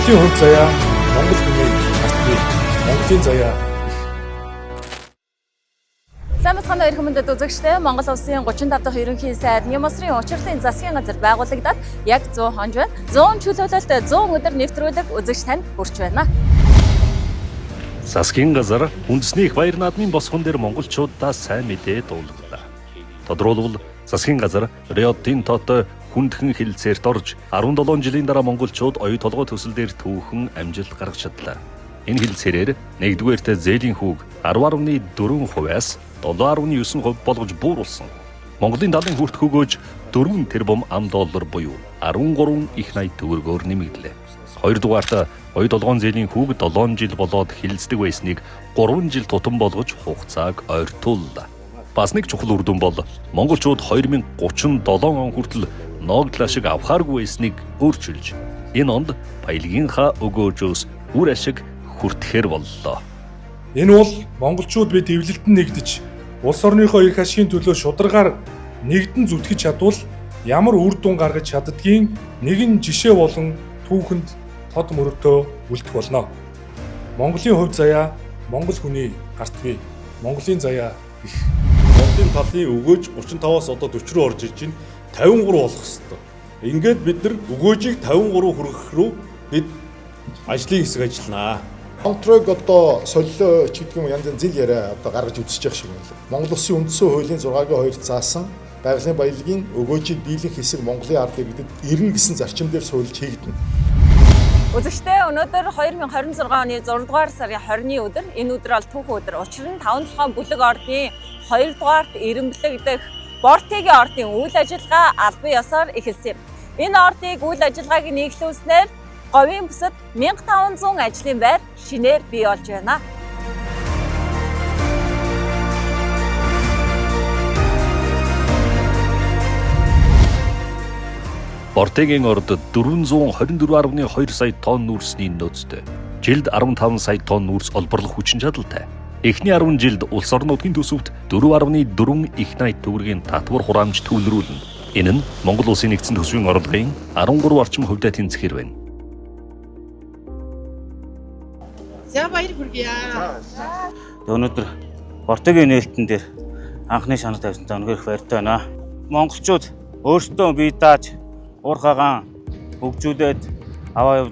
Монголын хувь заяа, Монгол хүний гарт бий. Монголын заяа их. Сайн бацгаана уу эрхэм хүндэт үзэгчдээ. Монгол Улсын 35 дахь ерөнхий сайд Нямсрын учирлын засгийн газар байгуулагдаад яг 100 хонж байна. 100 чөлөөлөлт 100 өдөр нэвтрүүлэг үзэгч танд хүрч байна. Засгийн газар үндэсний их баяр наадмын босгон дээр монголчуудаа сайн мэдээ дуулгалаа. Тодруулбал засгийн газар Рио Тинтотой хүндхэн хэлэлцээрт орж 17 жилийн дараа монголчууд оюу толгой төсөл дээр түүхэн амжилт гаргаж чадлаа. Энэ хэлэлцээрээр нэгдүгээрт зээлийн хүүг 10.4%-аас 7.9% болгож бууруулсан. Монголын далын хүртэх өгөөж 4 тэрбум ам доллар буюу 13 их 80 төгрөгөөр нэмэгдлээ. Хоёрдугаарт оюу толгойн зээлийн хүүг 7 жил болоод хилэлцдэг байсныг 3 жил тутам болгож хугацааг ойртууллаа. Бас нэг чухал үр дүн бол монголчууд 2037 он хүртэл ногдлаа шиг авахааргүй байсныг өөрчилж энэ онд баялагийнхаа өгөөжөөс үр ашиг хүртэхээр боллоо. Энэ бол монголчууд бид эвлэлтэн нэгдэж улс орныхоо эрх ашигын төлөө шударгаар нэгдэн зүтгэж чадвал ямар үр дүн гаргаж чаддгийн нэгэн жишээ болон түүхэнд тод мөрөдөө үлдэх болно. Монголын хувь заяа, Монгол хүний гарт бий. Монголын заяа их. Монголын талын өгөөж 35-аас одоо 40 руу орж иж байна. 53 болох хэвээр. Ингээд бид нар өгөөжийг 53 хүргэх рүү бид ажлын хэсэг ажилланаа. Контрог одоо солилоо ч гэдэг юм янз янз зэл яриа одоо гаргаж үзэж явах шиг байна л. Монгол Улсын үндсэн хуулийн 6-гийн 2 заасан байгалийн баялагын өгөөжийг дийлэнх хэсэг Монголын ард иргэдэд ирнэ гэсэн зарчим дээр суурилж хийгдэнэ. Үзэгчдээ өнөөдөр 2026 оны 6 дугаар сарын 20-ны өдөр, энэ өдөр бол түүхэн өдөр. Учир нь 5 толгойн бүлэг ордын 2 дугаарт эрэмблэгдэх Бортигийн ордын үйл ажиллагаа албан ёсоор эхэлсэн юм. Энэ ордыг үйл ажиллагааг нийглүүлснээр говийн бүсэд 1500 ажлын байр шинээр бий болж байна. Бортигийн орд 424.2 сая тонн нүүрсний нөөцтэй. Жилд 15 сая тонн нүүрс олборлох хүчин чадалтай. Эхний 10 жилд улс орон нутгийн төсөвт 4.4 их 80 төгрөгийн татвар хураамж төвлөрүүлнэ. Энэ нь Монгол Улсын нэгдсэн төсвийн орлогын 13 орчим хувьтай тэнцэхээр байна. За баяр хүргье. Өнөөдөр Бортигийн нээлтэн дээр анхны шанал тавьсантай үнэхээр их баяртай байна. Монголчууд өөрсдөө бие дааж уур хагаан хөгжүүлээд аваа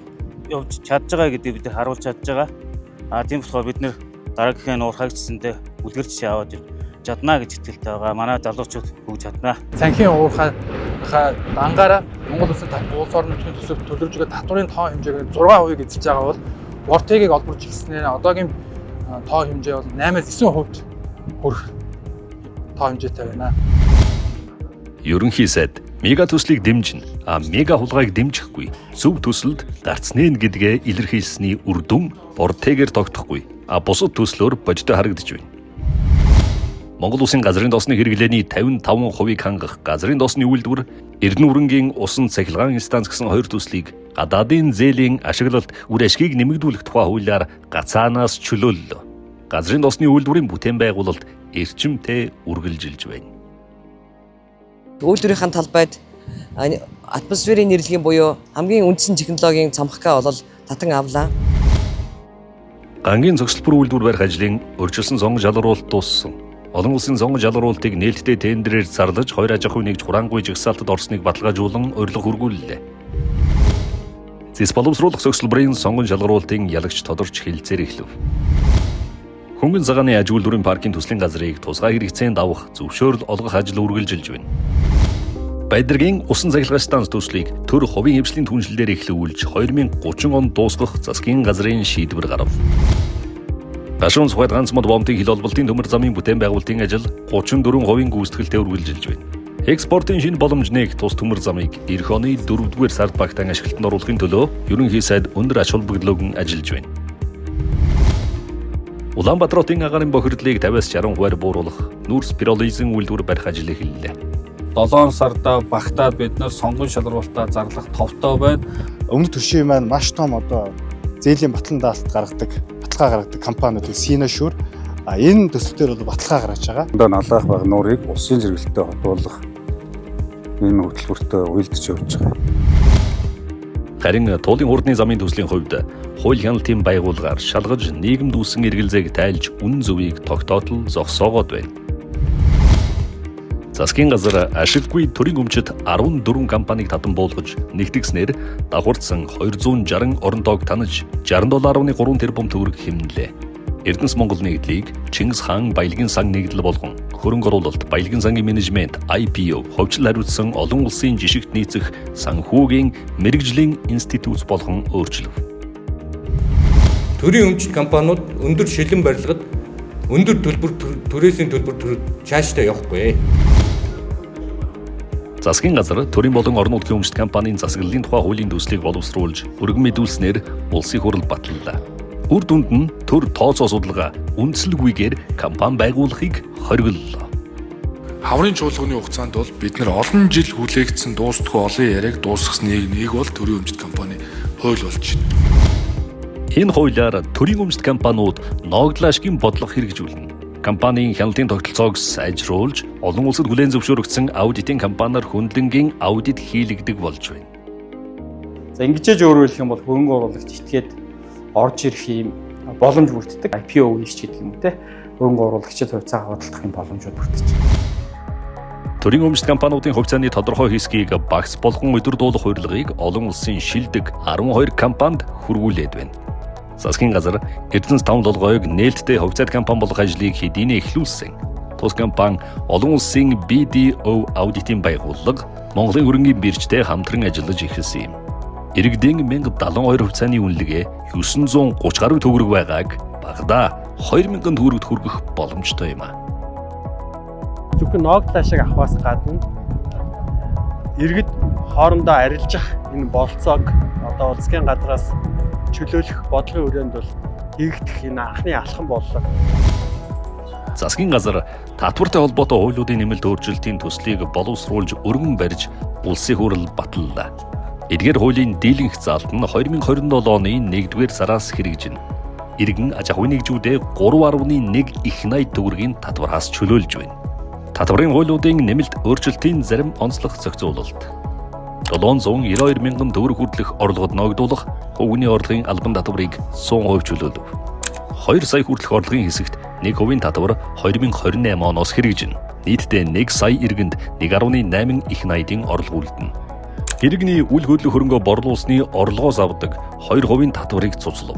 явж чадж байгаа гэдгийг бид харуулж чадж байгаа. А тийм болохоор бид нэр дараагийнхаа уурхайг ч гэсэндээ үлгэр жишээ аваад чадна гэж итгэлтэй байгаа. Манай залуучууд хөгж чадна. Цанхийн уурхайгаа дангаараа Монгол Улсын улс орон нутгийн төсөв төлөвлөж байгаа татварын тоо хэмжээг 6%-ийг эзэлж байгаа бол Бортигийг олборлож эхэлснээр одоогийн тоо хэмжээ бол 8-9% хүрэх тоо хэмжээтэй байна. Ерөнхий сайд мега төслийг дэмжинэ, а мега хулгайг дэмжихгүй. Зөв төсөлд гарцнэ гэдгээ илэрхийлсэний үр дүн Бортигээр тогтохгүй, а бусад төслөөр бодиттой харагдаж байна. Монгол Улсын газрын досны хэрэглээний 55%-ийг хангах газрын досны үйлдвэр, Эрдэнэ үрэнгийн усан цахилгаан станц гэсэн хоёр төслийг гадаадын зээлийн ашиглалт үр ашгийг нэмэгдүүлэх тухай хуулиар гацаанаас чөлөөллөө. Газрын досны үйлдвэрийн бүтээн байгуулалт эрчимтэй үргэлжилж байна. Үйлдвэрийн талбайд атмосферийн нэрлэгийн буюу хамгийн үндсэн технологийн цамхгаа бол татан авлаа. Гангийн зогсолбор үйлдвэр барих ажлын урьдчилсан сонгон шалгаруулалт дууссан. Олон улсын сонгон шалгаруулалтыг нээлттэй тендерээр зарлаж хоёр аж ахуйн нэгж хураангуй жагсаалтад орсныг баталгаажуулан урилга хүргүүллээ. Зэс боловсруулах зогсолборын сонгон шалгаруулалтын ялагч тодорч хэлэлцээр эхлэв. Хөнгөн цагааны аж үйлдвэрийн паркийн төслийн газрыг тусгай хэрэгцээнд авах зөвшөөрөл олгох ажил үргэлжилж байна. Баядергийн усан цахилгаан станц төслийг төр хувийн хвшлийн түншлэлээр эхлүүлж 2030 онд дуусгах засгийн газрын шийдвэр гарав. Гашуун Сухайд ганц мод бомтын хил холболтын төмөр замын бүтээн байгуулалтын ажил 34% гүйцэтгэлтэй үргэлжилж байна. Экспортын шинэ боломж нээх тус төмөр замыг эх оны 4-р сард багтаан ашиглалтанд оруулахын төлөө ерөнхий сайд өндөр ач холбогдол өгөн ажиллаж байна. Улаанбаатар хотын агаарын бохирдлыг 50-аас 60%-аар бууруулах нүүрс пиролизын үйлдвэр барих ажил эхэллээ. 7 сарда багтаад бид нэр сонгон шалруултаа зарлах товтой байна. Өмнөд төршийн маань маш том одоо зээлийн батлан даалт гаргадаг, баталгаа гаргадаг компаниуд Синошүр энэ төсөл дээр бол баталгаа гаргаж байгаа. Одоо налаах баг нуурыг улсын зэрэгэлтэд холбоолох энэ хөтөлбөртөө уялдж явж байгаа. Харин туулын хурдны замын төслийн хувьд хууль хяналтын байгууллагаар шалгаж нийгэмд үүссэн эргэлзээг тайлж үнэн зөвийг тогтоотол зогсоогоод байна. Засгийн газар ашиггүй төрийн өмчит 14 компанийг татан буулгаж нэгтгэснээр давхарцсан 260 орон тоог танаж 67.3 тэрбум төгрөг хэмнэлээ. Эрдэнэс Монгол нэгдлийг Чингис хаан баялагын сан нэгдэл болгон хөрөнгө оруулалт, баялагын сангийн менежмент, IPO, хувьчлал хариуцсан олон улсын жишигт нийцэх санхүүгийн мэргэжлийн институт болгон өөрчлөв. Төрийн өмчит компаниуд өндөр шилэн барилгад, өндөр төлбөр, түрээсийн төлбөр цаашдаа явахгүй. Засгийн газар төрийн болон орон нутгийн өмчит компанийн засаглалын тухай хуулийн төслийг боловсруулж өргөн мэдүүлснээр улсын хурал баталлаа. Үр дүнд нь төр тооцоо судалгаа үндсэлгүйгээр компани байгуулахыг хориглолоо. Хаврын чуулганы хугацаанд бол бид нар олон жил хүлээгдсэн дуустдаггүй олон яриаг дуусгасныг нэг бол төрийн өмчит компани хууль болж байна. Энэ хуулиар төрийн өмчит компаниуд ногдол ашгийн бодлого хэрэгжүүлнэ. Компанийн хяналтын тогтолцоог сайжруулж, олон улсад хүлээн зөвшөөрөгдсөн аудитын компаниар хөндлөнгийн аудит хийлэгдэг болж байна. За, ингэж өөрөөр хэлэх юм бол хөрөнгө оруулагч итгээд орж ирэх юм боломж бүрддэг. IPO хийх гэдэг юм уу те. Хөрөнгө оруулагчид хувьцаа худалдах юм боломжууд бүрдэж байна. Төрийн өмчит компаниудын хувьцааны тодорхой хэсгийг багц болгон удирдуулах хувирлагыг олон улсын шилдэг 12 компанид хүргүүлээд байна. Засгийн газар Эрдэнэс таван толгойг нээлттэй хувьцаат компани болох ажлыг хэдийнэ эхлүүлсэн. Тус компани олон улсын BDO аудитын байгууллага, Монголын хөрөнгийн биржтэй хамтран ажиллаж эхэлсэн юм. Иргэдийн 1072 хувьцааны үнэлгээ 930 гаруй төгрөг байгааг багадаа 2000 төгрөгт хүргэх боломжтой юм а. Зөвхөн ногдол ашиг авахаас гадна иргэд хоорондоо арилжах энэ бололцоог одоо улсын газраас чөлөөлөх бодлогын хүрээнд бол хийгдэх энэ анхны алхам боллоо. Засгийн газар татвартай холбоотой хуулиудын нэмэлт өөрчлөлтийн төслийг боловсруулж өргөн барьж улсын хурал баталлаа. Эдгээр хуулийн дийлэнх заалт нь 2027 оны 1-р сараас хэрэгжинэ. Иргэн аж ахуйн нэгжүүдээ 3.1 их 80 төгрөгийн татвараас чөлөөлж байна. Татварын хуулиудын нэмэлт өөрчлөлтийн зарим онцлог зохицуулалт. 792 мянган төгрөг хүртэлх орлогод ногдуулах хувийн орлогын албан татварыг 100% чөлөөлөв. 2 сая хүртэлх орлогын хэсэгт 1% татвар 2028 оноос хэрэгжинэ. Нийтдээ 1 сая иргэнд 1.8 их 80-ын орлого үлдэнэ. Иргэний үл хөдлөх хөрөнгөө борлуулсны орлогоос авдаг 2% татварыг цуцлав.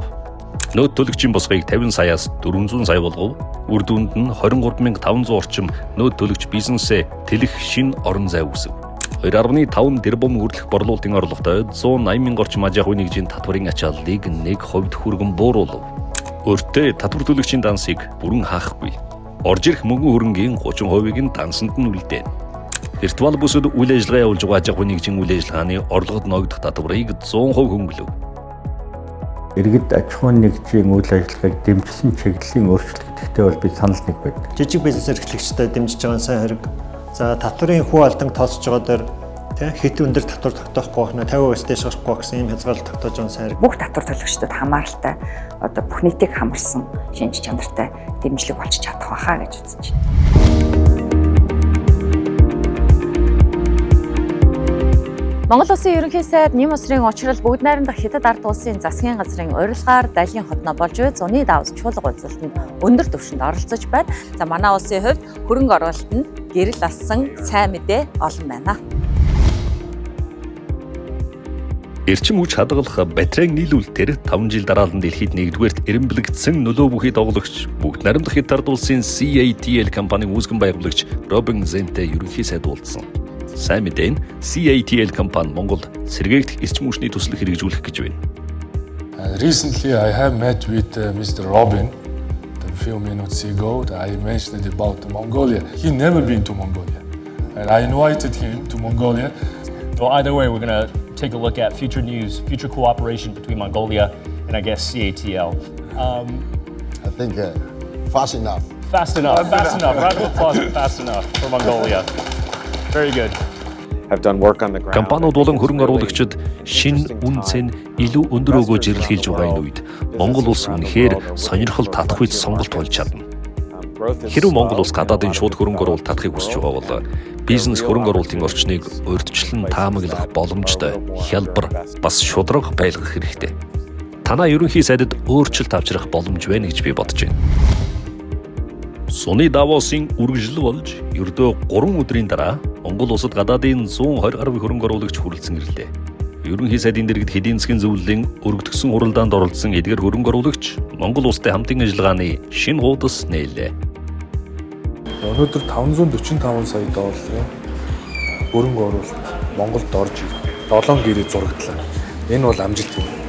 Нөөд төлөгчийн босгыг 50 саяас 400 сая болгов. Үр дүнд нь 23,500 орчим нөөд төлөгч бизнесээ тэлэх шинэ орон зай үүсэв. 2.5 тэрбум хүртэлх борлуулалтын орлоготой 180 мянга орчим аж ахуйн нэгжийн татварын ачааллыг 1% хүргэн бууруулав. Өөртөө татвар төлөгчийн дансыг бүрэн хаахгүй. Орж ирэх мөнгөн хөрөнгийн 30%-ыг нь дансанд нь үлдээнэ. Виртуал бүсэд үйл ажиллагаа явуулж байгаа аж ахуйн нэгжийн үйл ажиллагааны орлогод ногдох татварыг 100% хөнгөлөв. Иргэд аж ахуйн нэгжийн үйл ажиллагааг дэмжсэн чиглэлийн өөрчлөлт гэдэгтээ бол би санал нэг байдаг. Жижиг бизнес эрхлэгчдэд дэмжиж байгаа нь сайн хэрэг. За, татварын хүү алдан тооцож байгаа дээр тий хэт өндөр татвар тогтоохгүй байх нь, 50% дээш гарахгүй гэсэн ийм хязгаарлалт тогтоож байгаа нь сайн хэрэг. Бүх татвар төлөгчдөд хамааралтай, одоо бүх нийтийг хамарсан шинж чанартай дэмжлэг болж чадах байхаа гэж үзэж байна. Монгол Улсын Ерөнхий сайд Нэм усрын учрал бүгд найрамдах Хятад ард улсын засгийн газрын урилгаар Далийн хотноо болж буй зуны давс чуулга уулзалтанд өндөр түвшинд оролцож байна. За, манай улсын хувьд хөрөнгө оруулалтанд гэрэл алсан сайн мэдээ олон байна. Эрчим хүч хадгалах батарейн нийлүүлэлтээр 5 жил дараалан дэлхийд нэгдүгээрт эрэмблэгдсэн нөлөө бүхий тоглогч, бүгд найрамдах Хятад улсын CATL компанийн үүсгэн байгуулагч Робин Зентэй ерөнхий сайд уулзсан. Сайн мэдээ нь CATL компани Монголд сэргээгдэх эрчим хүчний төсөл хэрэгжүүлэх гэж байна. Recently, I have met with Mr. Robin a few minutes ago. I mentioned about Mongolia. He never been to Mongolia, and I invited him to Mongolia. Well, either way, we're going to take a look at future news, future cooperation between Mongolia and, I guess, CATL. I think fast enough. Fast enough, fast enough. Round of applause for fast enough for Mongolia. Very good. Have done work on the ground. Компаниуд болон хөрөнгө оруулагчид шинэ үнэ цэн, илүү өндөр өгөөж эрэлхийлж байгаа энэ үед Монгол улс үнэхээр сонирхол татах үед сонголт болж чадна. Хэрв Монгол улс гадаадын шууд хөрөнгө оруулалт татахыг хүсэж байгаа бол бизнес хөрөнгө оруулалтын орчныг урьдчилан таамаглах боломжтой, хялбар, бас шударга байлгах хэрэгтэй. Танай ерөнхий сайдад өөрчлөлт авчрах боломж байна гэж би бодож байна. Суны Давосын үргэлжлэл болж ердөө 3 өдрийн дараа Монгол улсад гадаадын 120 гаруй хөрөнгө оруулагч хүрэлцэн ирлээ. Ерөнхий сайдын дэргэд эдийн засгийн зөвлөлийн өргөдгсөн хуралдаанд оролцсон эдгээр хөрөнгө оруулагч Монгол улстай хамтын ажиллагааны шинэ хуудас нээлээ. Өнөөдөр 545 сая долларын хөрөнгө оруулалт Монголд орж 7 гэрээ зурагдлаа. Энэ бол амжилт юм.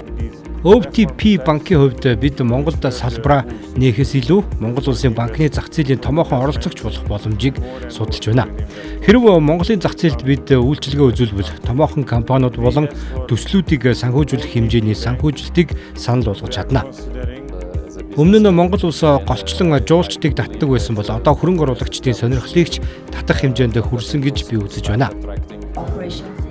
OTP банкын хувьд бид Монголд салбараа нээхээс илүү Монгол улсын банкны зах зээлийн томоохон оролцогч болох боломжийг судалж байна. Хэрв Монголын зах зээлд бид үйлчилгээ үзүүлбэл томоохон компаниуд болон төслүүдийг санхүүжүүлэх хэмжээний санхүүжилтийг санал болгож чадна. Өмнө нь Монгол улс голчлон жуулчдыг татдаг байсан бол одоо хөрөнгө оруулагчдын сонирхлыг ч татах хэмжээнд хүрсэн гэж би үзэж байна.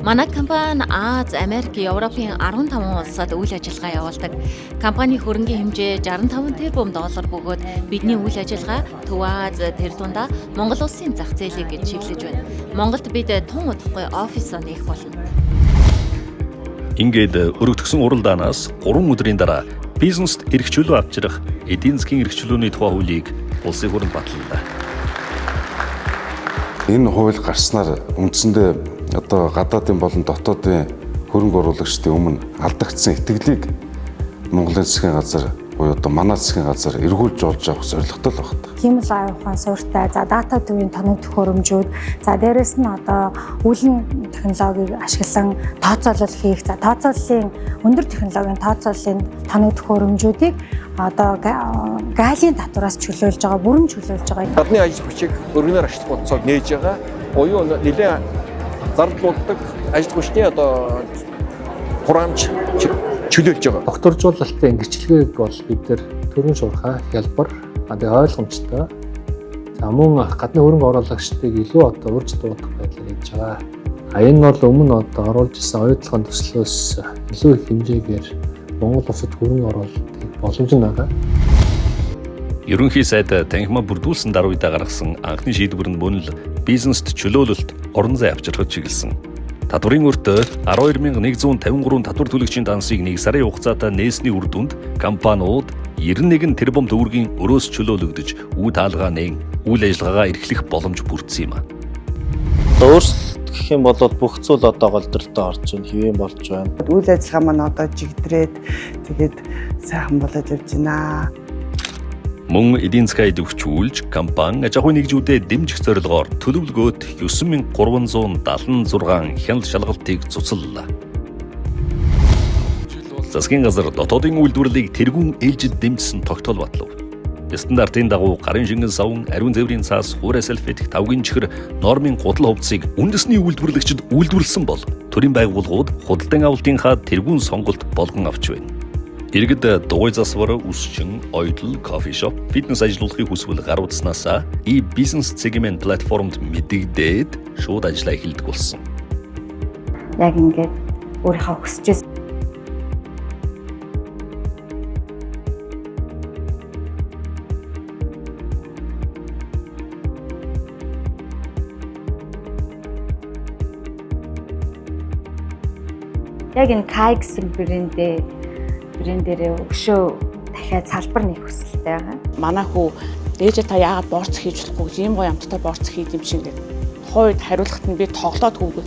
Манай компани Аз, Америк, Европын 15 улсад үйл ажиллагаа явуулдаг. Компани хөрөнгийн хэмжээ 65 тэрбум доллар бөгөөд бидний үйл ажиллагаа Төв Аз, тэр дундаа Монгол улсын зах зээлийг чиглэж байна. Монголд бид тун удахгүй офисоо нээх болно. Ингээд өргөдгсөн уралдаанаас 3 өдрийн дараа бизнест эрх чөлөө авчрах эдийн засгийн эрх чөлөөний тухай хуулийг улсын хурлд баталлаа. Энэ хууль гарснаар үндсэндээ одоо гадаадын болон дотоодын хөрөнгө оруулагчдын өмнө алдагдсан итгэлийг Монголын засгийн газар буюу одоо манай засгийн газар эргүүлж олж авах зорилготой л байна. Хиймэл оюун ухаан суурьтай, за дата төвийн тоног төхөөрөмжүүд, за дээрэс нь одоо үүлэн технологиг ашиглан тооцоолол хийх, за тооцооллын өндөр технологийн тооцооллын тоног төхөөрөмжүүдийг одоо галийн татвараас чөлөөлж байгаа, бүрэн чөлөөлж байгаа. Гадны ажил хүчийг өргөнөөр ашиглах болцоог нээж байгаа. Буюу нэлээд зарлуулдаг ажил хүчний одоо хураамж чөлөөлж байгаа. Докторжуулалтын гэрчлэгээг бол бид нэр төрөн шуурхай, хялбар, тэгээ ойлгомжтой. За мөн гадны хөрөнгө оруулагчдыг илүү одоо урьж дуудах байдлаар хийж байгаа. А энэ бол өмнө одоо оруулж исэн оюутлогын төслөөс илүү их хэмжээгээр Монгол улсад хөрөнгө оруулалтыг боломж нь байгаа. Ерөнхий сайд танхимаа бүрдүүлсэн даруйдаа гаргасан анхны шийдвэр нь мөн л бизнест чөлөөлөлт орон зай авчрахад чиглэсэн. Татварын өртөө 12153 татвар төлөгчийн дансыг 1 сарын хугацаатай нээсний үр дүнд компаниуд 91 тэрбум төгрөгийн өрөөс чөлөөлөгдөж үе таалгаа нээн үйл ажиллагаагаа эрхлэх боломж бүрдсэн юм а. Өөрчлөлт гэх юм бол бүх зүйл одоо голдролтой орж байна, хэвэн болж байна. Үйл ажиллагаа маань одоо жигдрээд тэгээд сайхан болоод явж байна. Мөн эдийн засгаа идэвхжүүлж компани аж ахуйн нэгжүүдэд дэмжих зорилгоор төлөвлөгөөт 9376 хяналт шалгалтыг цуцаллаа. Засгийн газар дотоодын үйлдвэрлэлийг тэргүүн ээлжид дэмжсэн тогтоол батлав. Стандартын дагуу гарын шингэн савн, ариун цэврийн цаас, хуурай салфетик, тавгийн чихэр, нормын гудал хувцсыг үндэсний үйлдвэрлэгчид үйлдвэрлэсэн бол төрийн байгууллагууд худалдан авалтынхаа тэргүүн сонголт болгон авч байна. Иргэд дугуй засвар, үсчин, ойдол, кофе шоп, фитнес ажиллуулахыг хүсвэл гар утаснаасаа e-бизнес сегмент платформд мэдэгдээд шууд ажиллаа эхэлдэг болсон. Яг ингээд өөрийнхөө хүсэж Яг энэ Kai гэсэн брэндээрээ өшөө дахиад салбар нээх хүсэлтэй байгаа. Манай хүү ээжээ та яагаад борц хийж болохгүй гэж ийм гоё амттай борц хийд юм шиг гэдэг. Тухайн үед хариулахад нь би тоглоод хүүгээ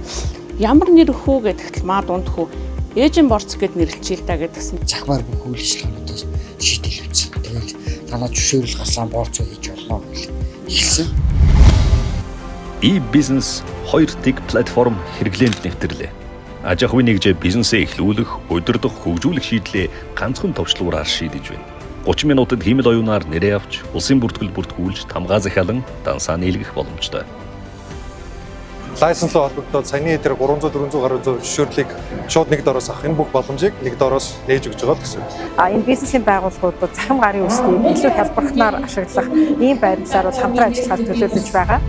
ямар нэр хүү гэдэгтэл маа дунд хүү ээжийн борц гэд нэрлэчихээ л да гэдгсэн. Захмаар бүх үйл ажиллагаануудаас шийдэл тавьсан. Тэгэл танаа зөвшөөрөл гарсан борц хийж болно гэж хэлсэн. E-бизнес 2 тэг платформ хэрэглээнд нэвтрлээ. Аж ахуйн нэгжээ бизнесээ эхлүүлэх, удирдах, хөгжүүлэх шийдлээ ганцхан товчлуураар шийдэж байна. 30 минутад хиймэл оюунаар нэрээ авч, улсын бүртгэл бүртгүүлж, тамгаа захиалан дансаа нийлгэх боломжтой. Лайсенс руу холбогдоод саяны тэр 300 400 гаруй зөв зөвшөөрлийг шууд нэг дороос авах энэ бүх боломжийг нэг дороос нээж өгч байгаа л гэсэн. А энэ бизнесийн байгууллагуудад цахим гарын үсгийг илүү хялбархнаар ашиглах ийм байдлаар бол хамтран ажиллахаар төлөөлөж байгаа.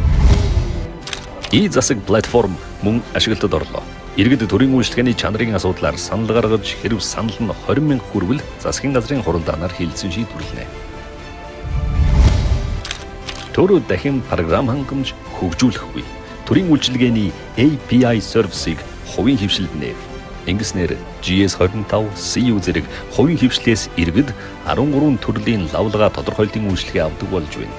E-засаг платформ мөн ашиглалтад орлоо. Иргэд төрийн үйлчилгээний чанарын асуудлаар санал гаргаж хэрв санал нь 20 мянга хүрвэл засгийн газрын хуралдаанаар хилцэн шийдвэрлэнэ. Төр дахин програм хангамж хөгжүүлэхгүй. Төрийн үйлчилгээний API сервисийг хувийн хэвшилд нээв. Ингэснээр GS25, CU зэрэг хувийн хэвшлээс иргэд 13 төрлийн лавлгаа тодорхойлолтын үйлчилгээ авдаг болж байна.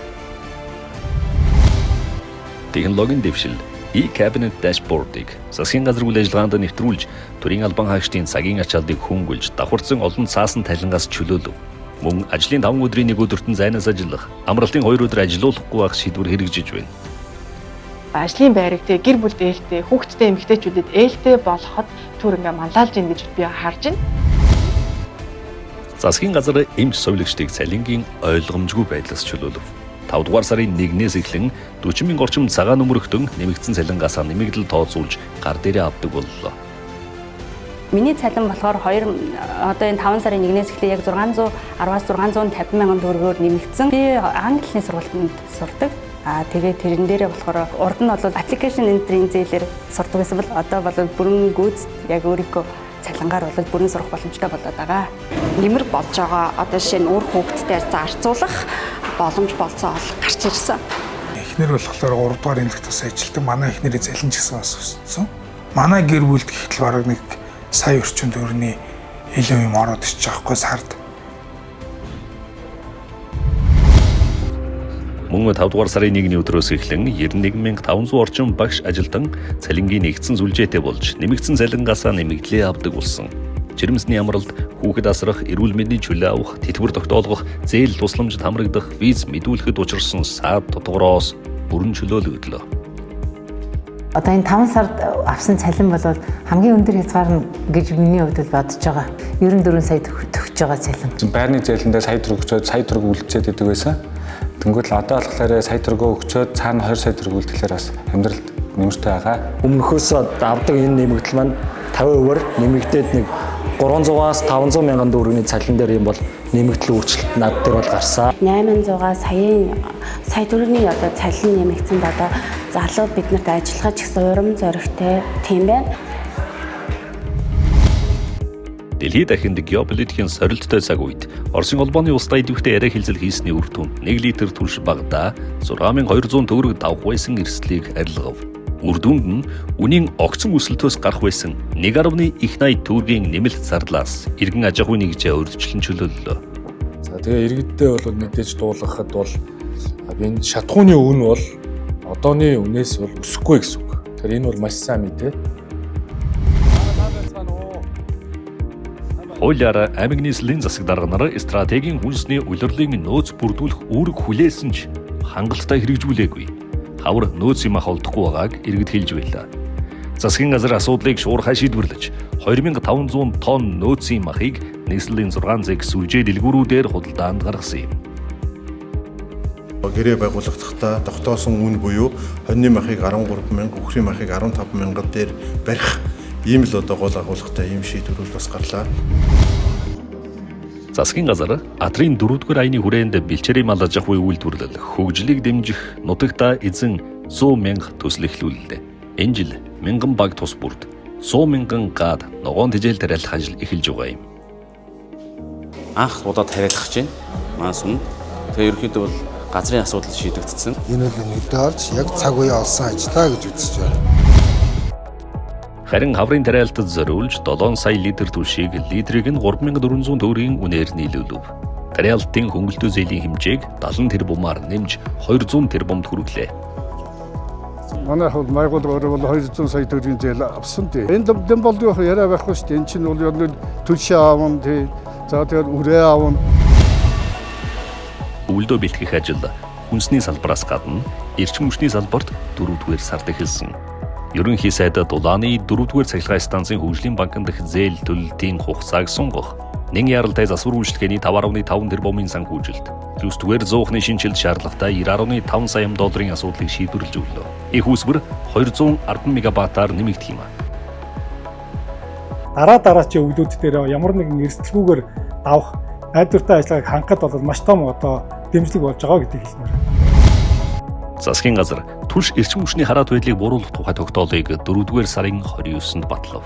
Технологийн дэвшил e-cabinet dashboard-ыг засгийн газар үйл ажиллагаанд нэвтрүүлж, төрийн албан хаагчдын цагийн ачааллыг хөнгөлж, давхарцсан олон цаасан талингаас чөлөөлөв. Мөн ажлын 5 өдрийн нэг өдөрт нь зайнаас ажиллах, амралтын 2 өдөр ажилуулахгүй байх шийдвэр хэрэгжиж байна. Ажлын байрыг те гэр бүлд ээлтэй, хүүхэдтэй эмэгтэйчүүдэд ээлтэй болгоход түр ингээ манлайлж ийн гэж би харж байна. Засгийн газар эмч совилогчдыг цалингийн ойлгомжгүй байдлаас чөлөөлөв. 5 дугаар сарын 1-ээс эхлэн 40 мянган орчим цагаан нөмрөгтөн нэмэгдсэн цалингаасаа нэмэгдэл тооцоолж гар дээрээ авдаг боллоо. Миний цалин болохоор 2 одоо энэ 5 сарын 1-ээс эхлээ яг 610-аас 650 мянган төгрөгөөр нэмэгдсэн. Би англи хэлний сургуультанд сурдаг. Тэгээ тэрэн дээрээ болохоор урд нь бол application entry-ийн зээлээр сурдаг байсан бол одоо бол бүрэн гүйцэд яг өөрийнхөө цалингаар бол бүрэн сурах боломжтой болоод байгаа. Нэмэр болж байгаа одоо жишээ нь үр хүүхдтэй зарцуулах боломж болцоо гарч ирсэн. Эхнэр болохоор 3 дугаар эмнэлэгт бас ажилладаг. Манай эхнэрийн цалин ч гэсэн бас өссөн. Манай гэр бүлд гэхтэл бараг нэг сая орчим төгрөгийн илүү юм ороод ирчих жоохгүй сард. Мөн 5 дугаар сарын 1-ний өдрөөс эхлэн 91,500 орчим багш ажилтан цалингийн нэгдсэн сүлжээтэй болж нэмэгдсэн цалингаасаа нэмэгдлээ авдаг болсон. Жирэмсний амралт, хүүхэд асрах, эрүүл мэндийн чөлөө авах, тэтгэвэр тогтоолгох, зээл тусламжид хамрагдах, виз мэдүүлэхэд учирсан саад тутгароос бүрэн чөлөөлөгдлөө. Одоо энэ 5 сард авсан цалин бол хамгийн өндөр хязгаар нь гэж миний хувьд бол бодож байгаа. 94 сая төгсөж байгаа цалин. Байрны зээлэндээ сая төгрөг өгчөөд сая төгрөг үлдчихэд идэг байсан. Тэнгүүт л одоо болохоор сая төгрөгөө өгчөөд цаана 20 сая төгрөг үлдэхлээр бас амьдралд нэмэртэй байгаа. Өмнөхөөс авдаг энэ нэмэгдэл маань 50%-аар нэмэгдээд нэг 300-аас 500 мянган төгрөгийн цалин дээр юм бол нэмэгдэл өөрчлөлт над дээр бол гарсан. 800-аас сая төгрөгийн одоо цалин нэмэгдсэнд одоо залуу биднэрт ажиллах ч гэсэн урам зоригтой тийм байна. Дэлхийд дахинд геополитикийн сорилттой цаг үед Оросын холбооны улстай идэвхтэй яриа хэлцэл хийсний үр дүнд 1 литр түлш багадаа 6200 төгрөг давх байсан эрсдлийг арилгав. Үр дүнд нь үнийн огцон өсөлтөөс гарах байсан 1.80 төгрөгийн нэмэлт зарлаас иргэн аж ахуйн нэгжээ урьдчилан чөлөөллөө. За тэгээ иргэддээ бол мэдээж дуулгахад бол энэ шатхууны үн бол одооны үнээс бол өсөхгүй гэсэн үг. Тэгэхээр энэ бол маш сайн мэдээ. Хуулиар аймаг нийслэлийн засаг дарга нар стратегийн хүнсний улирлын нөөц бүрдүүлэх үүрэг хүлээсэн ч хангалттай хэрэгжүүлээгүй. Хавар нөөц юм ах олдохгүй байгааг иргэд хэлж байлаа. Засгийн газар асуудлыг шуурхай шийдвэрлэж 2500 тонн нөөцийн махыг нийслэлийн 6 зэг сүлжээ дэлгүүрүүдээр худалдаанд гаргасан юм. Гэрээ байгуулагдахдаа тогтоосон үн буюу хоньны махыг 13,000, үхрийн махыг 15,000 дээр барих ийм л одоо гол агуулгатай ийм шийдвэрүүд бас гарлаа. Засгийн газар атрын 4-р аяны хүрээнд бэлчээрийн мал аж ахуйн үйлдвэрлэл хөгжлийг дэмжих нутагта эзэн 100 мянга төсөл эхлүүллээ. Энэ жил мянган баг тус бүрд 100 мянган гад ногоон тэжээл тариалах ажил эхэлж байгаа юм. Анх удаа тариалах гэж байна. Маань сүм. Тэгээ ерөнхийдөө бол газрын асуудал шийдэгдсэн. Энэ бол нүдэ орж яг цаг үе олсон ажлаа гэж үзэж байна. Харин хаврын тариалтад зориулж 7 сая литр түлшийг литрийг нь 3400 төгрөгийн үнээр нийлүүлв. Тариалтын хөнгөлтөө зээлийн хэмжээг 70 тэрбумаар нэмж 200 тэрбумд хүргэлээ. Манайх бол Монгол өөрөө бол 200 сая төгрөгийн зээл авсан тий. Энэ дэм болдгоо яриа байхгүй шүү дээ. Энэ чинь бол ер нь түлшээ аавн тий. За тэгээд үрээ аавн. Өвлдөө бэлтгэх ажил хүнсний салбараас гадна эрчим хүчний салбарт 4-р сард эхэлсэн. Ерөнхий сайдад Улааны 4-р цахилгаан станцын хөгжлийн банкн дахь зээл төлөлтийн хугацааг сунгах, нэн яралтай засвар үйлчилгээний 5.5 тэрбумын санхүүжилт, 9-р зуухны шинжилт шаардлагатай 90.5 сая долларын асуудлыг шийдвэрлэж өглөө. Их үүсвэр 210 мегаваттаар нэмэгдэх юм. Дараа дараачийн өвлүүд дээр ямар нэгэн эрсдэлгүйгээр давах найдвартай ажиллагааг хангахад бол маш том одоо дэмжлэг болж байгаа гэдгийг хэлмээр. Засгийн газар түлш эрчим хүчний хараат байдлыг бууруулах тухай тогтоолыг 4-р сарын 29-нд батлав.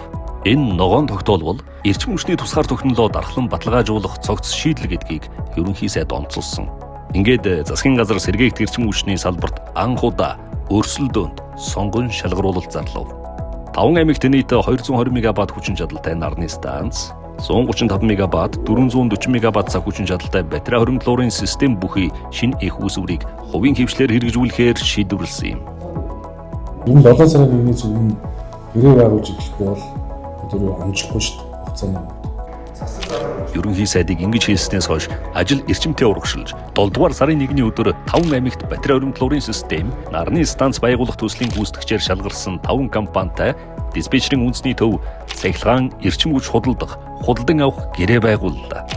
Энэ ногоон тогтоол бол эрчим хүчний тусгаар тогтнолоо дархлан баталгаажуулах цогц шийдэл гэдгийг ерөнхий сайд онцолсон. Ингээд засгийн газар сэргээгт эрчим хүчний салбарт анх удаа өрсөлдөөнд сонгон шалгаруулалт зарлав. 5 аймагт нийт 220 мегаватт хүчин чадалтай нарны станц, 135 мегаватт, 440 мегаватт цаг хүчин чадалтай батарей хоримтлуурын систем бүхий шинэ эх үүсвэрийг хувийн хвшлээр хэрэгжүүлэхээр шийдвэрлэсэн юм. Энэ 7 сарын 1-ний зөв гэрээ байгуулж эхлэхгүй бол тэр амжихгүй шүү дээ хугацааны. Ерөнхий сайдыг ингэж хэлснээс хойш ажил эрчимтэй урагшилж 7 дугаар сарын 1-ний өдөр 5 аймагт батарей хоримтлуурын систем, нарны станц байгуулах төслийн гүйцэтгэгчээр шалгарсан 5 компанитай диспетчерийн үндэсний төв цахилгаан эрчим хүч худалдах, худалдан авах гэрээ байгууллаа.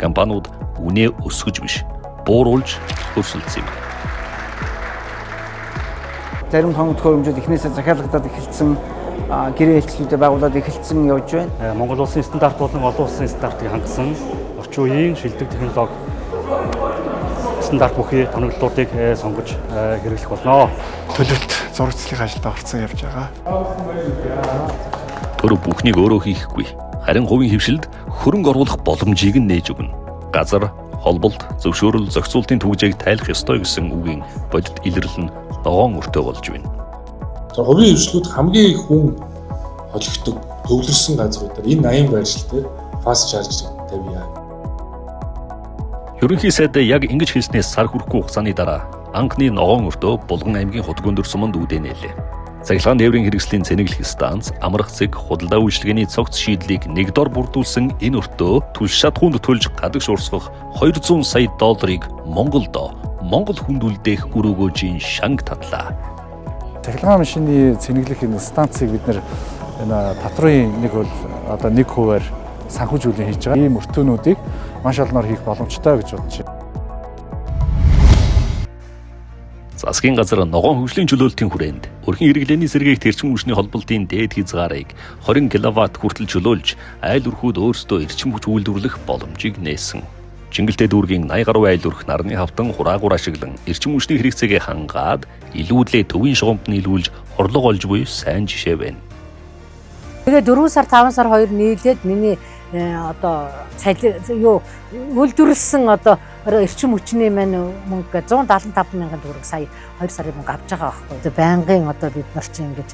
Компаниуд үнэ өсгөж биш, бууруулж өрсөлдсөн юм. Зарим тоног төхөөрөмжүүд эхнээсээ захиалгадаад эхэлсэн, гэрээ хэлцлүүдээ байгуулад эхэлсэн явж байна. Монгол улсын стандарт болон олон улсын стандартыг хангасан орчин үеийн шилдэг технологи стандарт бүхий тоноглолуудыг сонгож хэрэглэх болно. Төлөлт зурагчлалын ажилд орцсон явж байгаа. Төр бүхнийг өөрөө хийхгүй. Харин хувийн хвшилд хөрөнгө оруулах боломжийг нь нээж өгнө. Газар, холболт, зөвшөөрөл, зохицуултын түгжээг тайлах ёстой гэсэн үгийн бодит илэрлэл нь ногоон өртөө болж байна. Хувийн хвшлүүд хамгийн их хүн холигддог төвлөрсөн газруудаар энэ 80 байршил дээр fast charge тавья. Ерөнхий сайд яг ингэж хэлснээс сар хүрэхгүй хугацааны дараа анхны ногоон өртөө Булган аймгийн Хутгөндөр суманд үүдэнээлээ. Цахилгаан тээврийн хэрэгслийн цэнэглэх станц, амрах зэг, худалдаа үйлчилгээний цогц шийдлийг нэг дор бүрдүүлсэн энэ өртөө түлш шатхуунд төлж гадагш урсгах $200 сая долларыг Монголдо Монгол хүнд үлдээх өрөөгөөжийн шанг татлаа. Цахилгаан машины цэнэглэх энэ станцыг бид нэр энэ татврын нэг бол одоо 1%-аар санхүүжүүлэн хийж байгаа. Ийм өртөөнүүдийг маш олноор хийх боломжтой гэж бодож байна. Засгийн газар ногоон хөгжлийн чөлөөлтийн хүрээнд өрхийн хэрэглээний сэргээгт эрчим хүчний холболтын дээд хязгаарыг 20 кВт хүртэл чөлөөлж айл өрхүүд өөрсдөө эрчим хүч үйлдвэрлэх боломжийг нээсэн. Чингэлтэй дүүргийн 80 гаруй айл өрх нарны хавтан хураагуур ашиглан эрчим хүчний хэрэгцээгээ хангаад илүүдлээ төвийн шугамд нийлүүлж орлого олж буй сайн жишээ байна. Тэгээ 4 сар 5 сар 2 нийлээд миний одоо юу үйлдвэрлэсэн одоо эрчим хүчний маань мөнгө 175 мянган төгрөг сая 2 сарын мөнгө авч байгаа байхгүй. Тэгээ байнгын одоо бид нар чинь ингэж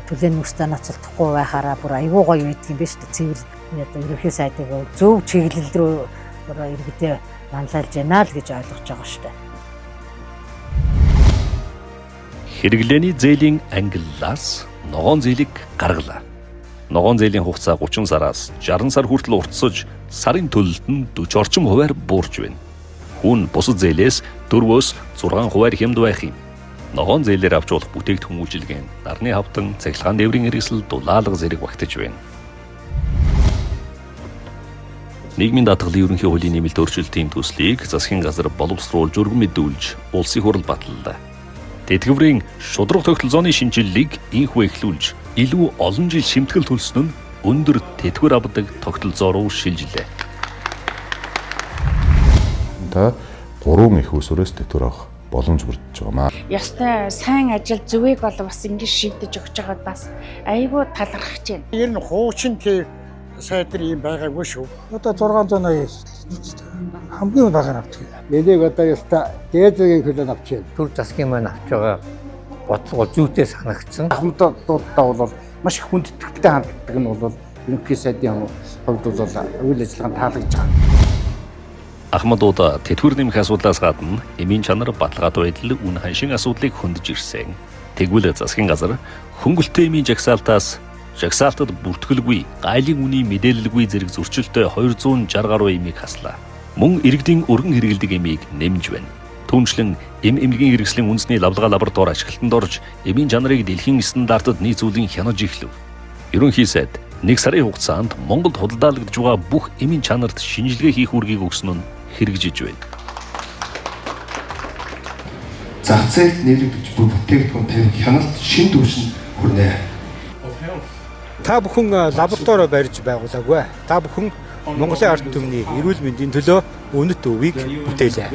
төлөө нүстэй ноцолдохгүй байхаараа бүр айгүй гоё байдаг юм биш үү? Цэвэр одоо ерөнхий сайдыг зөв чиглэл рүү иргэдээ манлайлж байна л гэж ойлгож байгаа шүү дээ. Хэрэглээний зээлийн ангиллаас ногоон зээлийг гаргалаа. Ногоон зээлийн хугацаа 30 сараас 60 сар хүртэл уртсаж сарын төлөлт нь 40 орчим хувиар буурч байна. Хүн бусад зээлээс 4-өөс 6 хувиар хямд байх юм. Ногоон зээлээр авч болох бүтээгдэхүүн үйлчилгээ, нарны хавтан, цахилгаан тээврийн хэрэгсэл, дулаалга зэрэг багтаж байна. Нийгмийн даатгалын ерөнхий хуулийн нэмэлт өөрчлөлтийн төслийг засгийн газар боловсруулж өргөн мэдүүлж улсын хурал баталлаа. Тэтгэврийн шударга тогтолцооны шинэчлэлийг инхүү эхлүүлж илүү олон жил шимтгэл төлсөн нь өндөр тэтгэвэр авдаг тогтолцоо руу шилжлээ. Та 3 их усүрээс тэтгэвэр авах боломж бүрдэж байгаа маа. Ёстой сайн ажил зүвийг бол бас ингэж шийдэж өгч байгаад бас айгүй талархаж байна. Ер нь хуучин тийм сайдар юм байгаагүй шүү. Одоо 680 хамгийн багаар авдаг. Энийг одоо ёстой дээд зэргийн хөлөөр авч байна. Төр засгийн маань авч байгаа бодлого зүйтэй санагдсан. Ахмадуудаа бол маш их хүндэтгэлтэй ханддаг нь бол ерөнхий сайдын хувьд бол үйл ажиллагаа нь таалагдж байгаа. Ахмадууд тэтгэвэр нэмэх асуудлаас гадна эмийн чанар, баталгаатай байдал, үн ханшин асуудлыг хөндөж ирсэн. Тэгвэл засгийн газар хөнгөлтэй эмийн жагсаалтаас жагсаалтад бүртгэлгүй, гайлын үнийн мэдээлэлгүй зэрэг зөрчилтэй 260 гаруй эмийг хаслаа. Мөн иргэдийн өргөн хэрэглэдэг эмийг нэмж байна. Түүнчлэн эм эмнэлгийн хэрэгслийн үндэсний лавлгаа лаборатори ашиглалтанд орж эмийн чанарыг дэлхийн стандартад нийцүүлэн хянаж эхлэв. Ерөнхий сайд нэг сарын хугацаанд Монголд худалдаалагдж байгаа бүх эмийн чанарт шинжилгээ хийх үүргийг өгсөн нь хэрэгжиж байна. Зах зээлд нийлэгдэж буй бүтээгдэхүүн тавих хяналт шинэ түвшинд хүрнэ. Та бүхэн лаборатори барьж байгуулаагүй. Та бүхэн Монголын ард түмний эрүүл мэндийн төлөө үнэт өвийг бүтээлээ.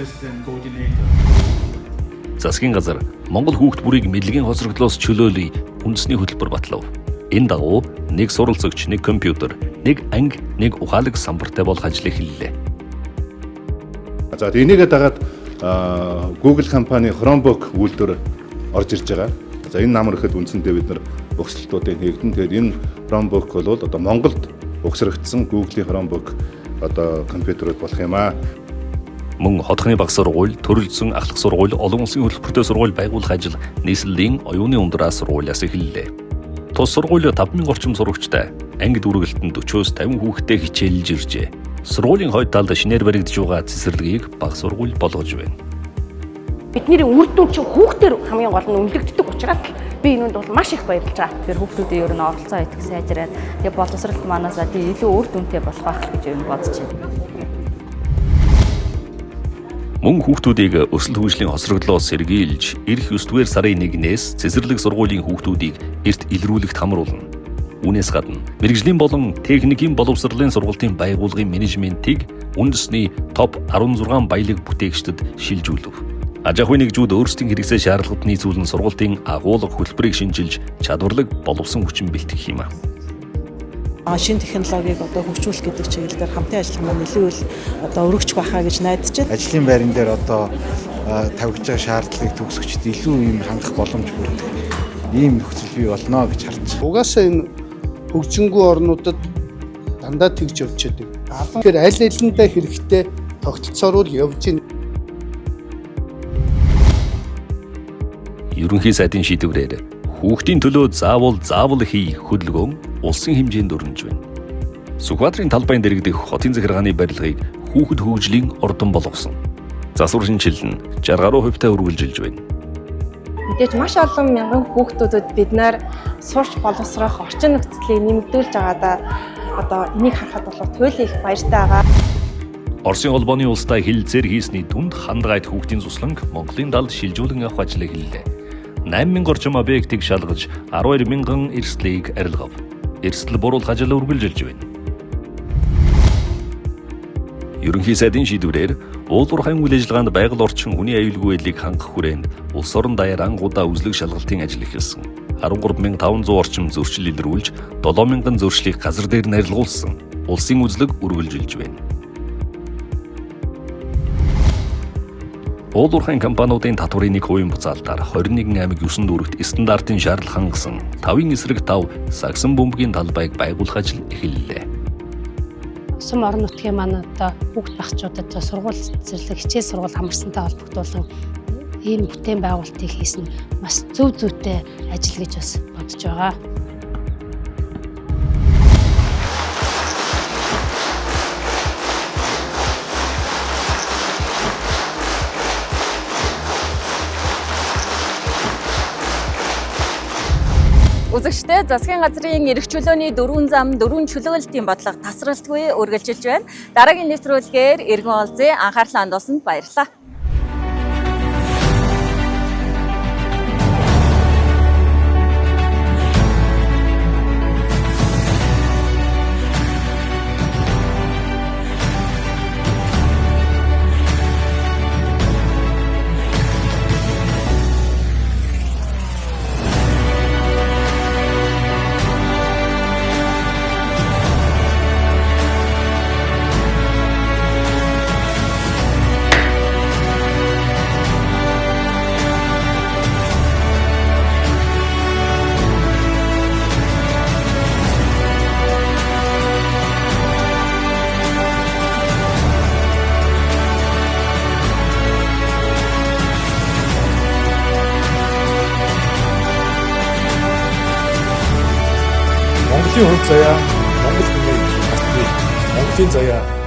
Засгийн газар Монгол хүүхд бүрийг мэдлэгийн хоцрогдлоос чөлөөлөе үндэсний хөтөлбөр батлав. Энэ дагуу нэг суралцагч, нэг компьютер, нэг анги, нэг ухаалаг самбартай болох ажил эхэллээ. За энийгээ дагаад Google компани Chromebook үйлдвэр орж ирж байгаа. За, энэ намар ихэд үндсэндээ бид нар угсралтуудыг хийгдэн. Тэгэхээр энэ Chromebook бол одоо Монголд угсрагдсан Google-ийн Chromebook одоо компьютерүүд болох юм аа. Мөн хотхны баг сургууль, төрөлжсөн ахлах сургууль, олон улсын хөтөлбөртэй сургууль байгуулах ажил нийслэлийн оюуны ундраа сургуулиас эхэллээ. Тус сургууль 5000 орчим сурагчтай, анги дүүргэлтэнд 40-оос 50 хүүхэдтэй хичээлж иржээ. Сургуулийн хойд талд шинээр баригдаж байгаа цэцэрлэгийг баг сургууль болгож байна. Бидний үр дүн чинь хүүхдээр хамгийн гол нь үнэлэгддэг учраас би энэнд бол маш их баярлж байгаа. Тэгэхээр хүүхдүүдийн ер нь оролцоо итгэх сайжраад, тэгээ боловсролт манаасаа тий илүү үр дүнтэй болох байх гэж ер нь бодож байна. Мөн хүүхдүүдийг өсөлт хөгжлийн хосроглоос сэргийлж, ирэх 9-р сарын 1-ээс цэцэрлэг сургуулийн хүүхдүүдийг эрт илрүүлэхт хамруулна. Үүнээс гадна мэргэжлийн болон техникийн боловсролын сургалтын байгууллагын менежментийг үндэсний топ 16 баялаг бүтээгчдэд шилжүүлв. Аж ахуйн нэгжүүд өөрсдийн хэрэгцээ шаардлагад нийцүүлэн сургалтын агуулга хөтөлбөрийг шинчилж, чадварлаг боловсон хүчин бэлтгэх юм а. Шинэ технологиг одоо хөгжүүлэх гэдэг чиглэл дээр хамтын ажиллагаа маань илүү л одоо өргөжих байхаа гэж найдаж байна. Ажлын байран дээр одоо тавигдж байгаа шаардлагыг төгсгчд илүү юм хангах боломж бүрдэх ийм нөхцөл бий болно гэж харж байна. Угаасаа энэ хөгжингүй орнуудад дандаа тэгж явж байдаг. Тэгэхээр аль алиндаа хэрэгтэй тогтолцоор л явж байна. Ерөнхий сайдын шийдвэрээр хүүхдийн төлөө заавал заавал хий хөдөлгөөн улсын хэмжээнд өрнөж байна. Сүхбаатарын талбайн дэргэдэх хотын захиргааны барилгыг хүүхэд хөгжлийн ордон болгосон. Засвар шинжил нь 60 гаруй хувьтай үргэлжилж байна. Мэдээж маш олон мянган хүүхдүүдэд бид нар сурч боловсрох орчин нөхцөлийг нэмэгдүүлж байгаадаа одоо энийг харахад бол туйлын их баяртай байгаа. Оросын холбооны улстай хэлэлцээр хийсний түнд хандгайд хүүхдийн цусланг Монголын далд шилжүүлэн авах ажлыг хэллээ. 8000 орчим объектыг шалгаж 12000 эрсдлийг арилгав. Эрсдэл буруулах ажил үргэлжилж байна. Ерөнхий сайдын шийдвэрээр уулуурхайн үйл ажиллагаанд байгаль орчин хүний аюулгүй байдлыг хангах хүрээнд улс орон даяар ангуудаа үзлэг шалгалтын ажил эхэлсэн. 13500 орчим зөрчил илрүүлж 7000 зөрчлийг газар дээр нь арилгуулсан. Улсын үзлэг үргэлжилж байна. Уулуурхайн компаниудын татварын 1% буцаалтаар 21 аймаг 9 дүүрэгт стандартын шаардлага хангасан 5-ын эсрэг 5 сагсан бөмбөгийн талбайг байгуулах ажил эхэллээ. Сум орон нутгийн маань одоо хүүхд багчуудад сургууль зэрлэг хичээл сургууль хамарсантай холбогдуулан ийм бүтээн байгуулалтыг хийсэн маш зөв зүйтэй ажил гэж бас бодож байгаа. Үзэгчдээ, засгийн газрын эрх чөлөөний дөрвөн зам, дөрвөн чөлөөлтийн бодлого тасралтгүй үргэлжилж байна. Дараагийн нэвтрүүлгээр эргэн уулзъя. Анхаарлаа хандуулсанд баярлалаа. Монголын хувь заяа Монгол хүнийг мартдаггүй. Монголын заяа